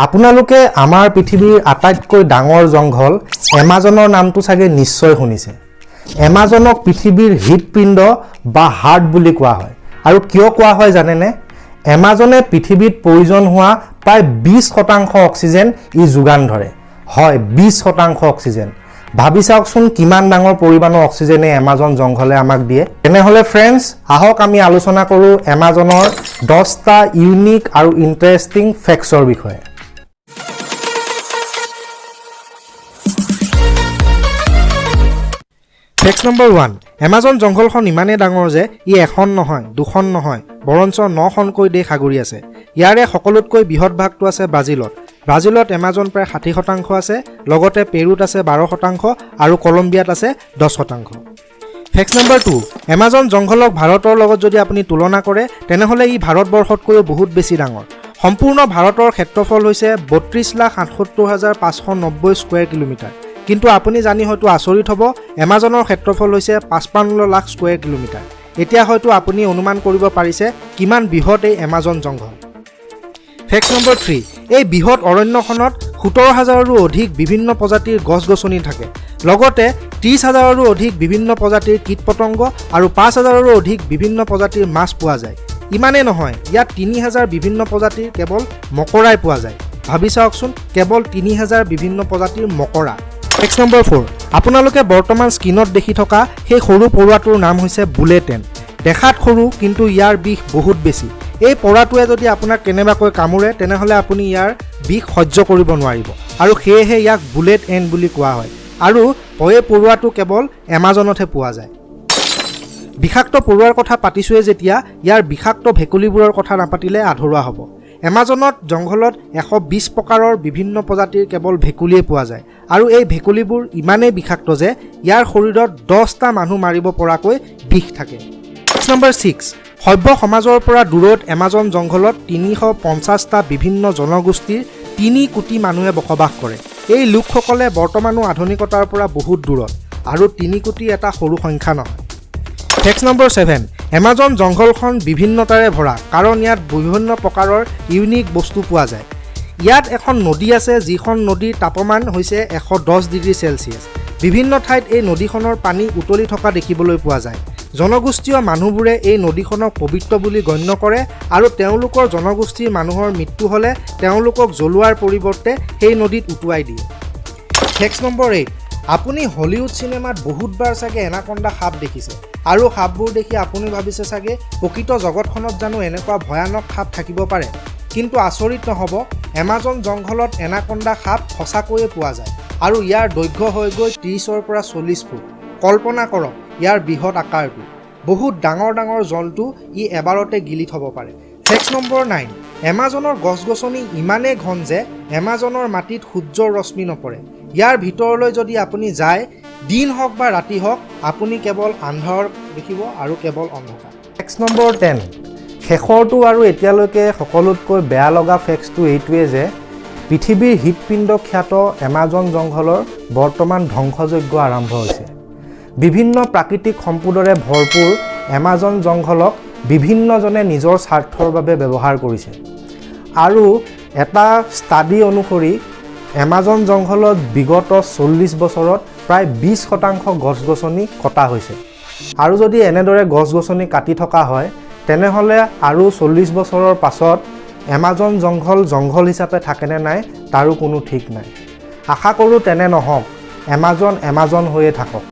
আপোনালোকে আমাৰ পৃথিৱীৰ আটাইতকৈ ডাঙৰ জংঘল এমাজনৰ নামটো চাগে নিশ্চয় শুনিছে। এমাজনক পৃথিৱীৰ হৃদপিণ্ড বা হাৰ্ট বুলি কোৱা হয়। আৰু কিয় কোৱা হয় জানেনে? এমাজনে পৃথিৱীত প্ৰয়োজন হোৱা প্ৰায় 20% অক্সিজেন ই যোগান ধৰে। হয়, 20% অক্সিজেন। ভাবি চাওকচোন, কিমান ডাঙৰ পৰিমাণৰ অক্সিজেনে এমাজন জংঘলে আমাক দিয়ে। তেনেহ'লে ফ্ৰেণ্ডছ, আহক আমি আলোচনা কৰোঁ এমাজনৰ 10টা ইউনিক আৰু ইণ্টাৰেষ্টিং ফেক্টছৰ বিষয়ে। ফেক্টছ নম্বৰ 1, এমাজন জংঘলখন ইমানেই ডাঙৰ যে ই এখন নহয়, দুখন নহয়, বৰঞ্চ নখনকৈ দেশ আগুৰি আছে। ইয়াৰে সকলোতকৈ বৃহৎ ভাগটো আছে ব্ৰাজিলত। ব্ৰাজিলত এমাজন প্ৰায় 60% আছে, লগতে পেৰুত আছে 12% আৰু কলম্বিয়াত আছে 10%। ফেক্টছ নম্বৰ 2, এমাজন জংঘলক ভাৰতৰ লগত যদি আপুনি তুলনা কৰে, তেনেহ'লে ই ভাৰতবৰ্ষতকৈও বহুত বেছি ডাঙৰ। সম্পূৰ্ণ ভাৰতৰ ক্ষেত্ৰফল হৈছে 32,78,590 স্কুৱেৰ কিলোমিটাৰ। কিন্তু আপুনি জানি হয়তো আচৰিত হ'ব, এমাজনৰ ক্ষেত্ৰফল হৈছে 55 লাখ স্কুৱেৰ কিলোমিটাৰ। এতিয়া হয়তো আপুনি অনুমান কৰিব পাৰিছে কিমান বৃহৎ এই এমাজন জংঘল। ফেক্টছ নম্বৰ 3, এই বৃহৎ অৰণ্যখনত 17 হাজাৰৰো অধিক বিভিন্ন প্ৰজাতিৰ গছ গছনি থাকে, লগতে 30 হাজাৰৰো অধিক বিভিন্ন প্ৰজাতিৰ কীট পতংগ আৰু 5 হাজাৰৰো অধিক বিভিন্ন প্ৰজাতিৰ মাছ পোৱা যায়। ইমানেই নহয়, ইয়াত 3000 বিভিন্ন প্ৰজাতিৰ কেৱল মকৰাই পোৱা যায়। ভাবি চাওকচোন, কেৱল 3000 বিভিন্ন প্ৰজাতিৰ মকৰা। ফেক্টছ নম্বৰ 4, আপোনালোকে বৰ্তমান স্ক্ৰীণত দেখি থকা সেই সৰু পৰুৱাটোৰ নাম হৈছে বুলেট এণ্ট। দেখাত সৰু, কিন্তু ইয়াৰ বিষ বহুত বেছি। এই পৰুৱাটোৱে যদি আপোনাক কেনেবাকৈ কামোৰে, তেনেহ'লে আপুনি ইয়াৰ বিষ সহ্য কৰিব নোৱাৰিব আৰু সেয়েহে ইয়াক বুলেট এণ্ট বুলি কোৱা হয়। আৰু এই পৰুৱাটো কেৱল এমাজনতহে পোৱা যায়। বিষাক্ত পৰুৱাৰ কথা পাতিছোঁৱেই যেতিয়া, ইয়াৰ বিষাক্ত ভেকুলীবোৰৰ কথা নাপাতিলে আধৰুৱা হ'ব। এমাজনত জংঘলত 120 প্ৰকাৰৰ বিভিন্ন প্ৰজাতিৰ কেৱল ভেকুলীয়ে পোৱা যায় আৰু এই ভেকুলীবোৰ ইমানেই বিষাক্ত যে ইয়াৰ শৰীৰত 10টা মানুহ মাৰিব পৰাকৈ বিষ থাকে। নম্বৰ 6, সভ্য সমাজৰ পৰা দূৰত এমাজন জংঘলত 350টা বিভিন্ন জনগোষ্ঠীৰ 3 কোটি মানুহে বসবাস কৰে। এই লোকসকলে বৰ্তমানো আধুনিকতাৰ পৰা বহুত দূৰত আৰু 3 কোটি এটা সৰু সংখ্যা নহয়। ফেক্টছ নম্বৰ 7, এমাজন জংঘলখন বিভিন্নতাৰে ভৰা, কাৰণ ইয়াত বিভিন্ন প্ৰকাৰৰ ইউনিক বস্তু পোৱা যায়। ইয়াত এখন নদী আছে, যিখন নদীৰ তাপমান হৈছে 110 ডিগ্ৰী চেলচিয়াছ। বিভিন্ন ঠাইত এই নদীখনৰ পানী উতলি থকা দেখিবলৈ পোৱা যায়। জনগোষ্ঠীয় মানুহবোৰে এই নদীখনক পবিত্ৰ বুলি গণ্য কৰে আৰু তেওঁলোকৰ জনগোষ্ঠীৰ মানুহৰ মৃত্যু হ'লে তেওঁলোকক জ্বলোৱাৰ পৰিৱৰ্তে সেই নদীত উটুৱাই দিয়ে। ফেক্টছ নম্বৰ 8, আপুনি হলিউড চিনেমাত বহুতবাৰ চাগে এনাকণ্ডা সাপ দেখিছে আৰু সাপবোৰ দেখি আপুনি ভাবিছে চাগে, প্ৰকৃত জগতখনত জানো এনেকুৱা ভয়ানক সাপ থাকিব পাৰে? কিন্তু আচৰিত নহ'ব, এমাজন জংঘলত এনাকণ্ডা সাপ সঁচাকৈয়ে পোৱা যায় আৰু ইয়াৰ দৈৰ্ঘ্য হয়গৈ 30ৰ পৰা 40 ফুট। কল্পনা কৰক ইয়াৰ বৃহৎ আকাৰটো। বহুত ডাঙৰ ডাঙৰ জন্তু ই এবাৰতে গিলি থ'ব পাৰে। ফেক্টছ নম্বৰ 9, এমাজনৰ গছ গছনি ইমানেই ঘন যে এমাজনৰ মাটিত সূৰ্যৰ ৰশ্মি নপৰে। ইয়াৰ ভিতৰলৈ যদি আপুনি যায়, দিন হওক বা ৰাতি হওক, আপুনি কেৱল আন্ধাৰ দেখিব আৰু কেৱল অন্ধকাৰ। ফেক্টছ নম্বৰ 10, শেষৰটো আৰু এতিয়ালৈকে সকলোতকৈ বেয়া লগা ফেক্টছটো এইটোৱে যে পৃথিৱীৰ হৃদপিণ্ড খ্যাত এমাজন জংঘলৰ বৰ্তমান ধ্বংসযজ্ঞ আৰম্ভ হৈছে। বিভিন্ন প্ৰাকৃতিক সম্পদৰে ভৰপূৰ এমাজন জংঘলক বিভিন্নজনে নিজৰ স্বাৰ্থৰ বাবে ব্যৱহাৰ কৰিছে আৰু এটা ষ্টাডি অনুসৰি এমাজন জংঘলত বিগত 40 বছৰত প্ৰায় 20% গছ গছনি কটা হৈছে। আৰু যদি এনেদৰে গছ গছনি কাটি থকা হয়, তেনেহ'লে আৰু 40 বছৰৰ পাছত এমাজন জংঘল জংঘল হিচাপে থাকেনে নাই তাৰো কোনো ঠিক নাই। আশা কৰোঁ তেনে নহওক, এমাজন এমাজন হৈয়ে থাকক।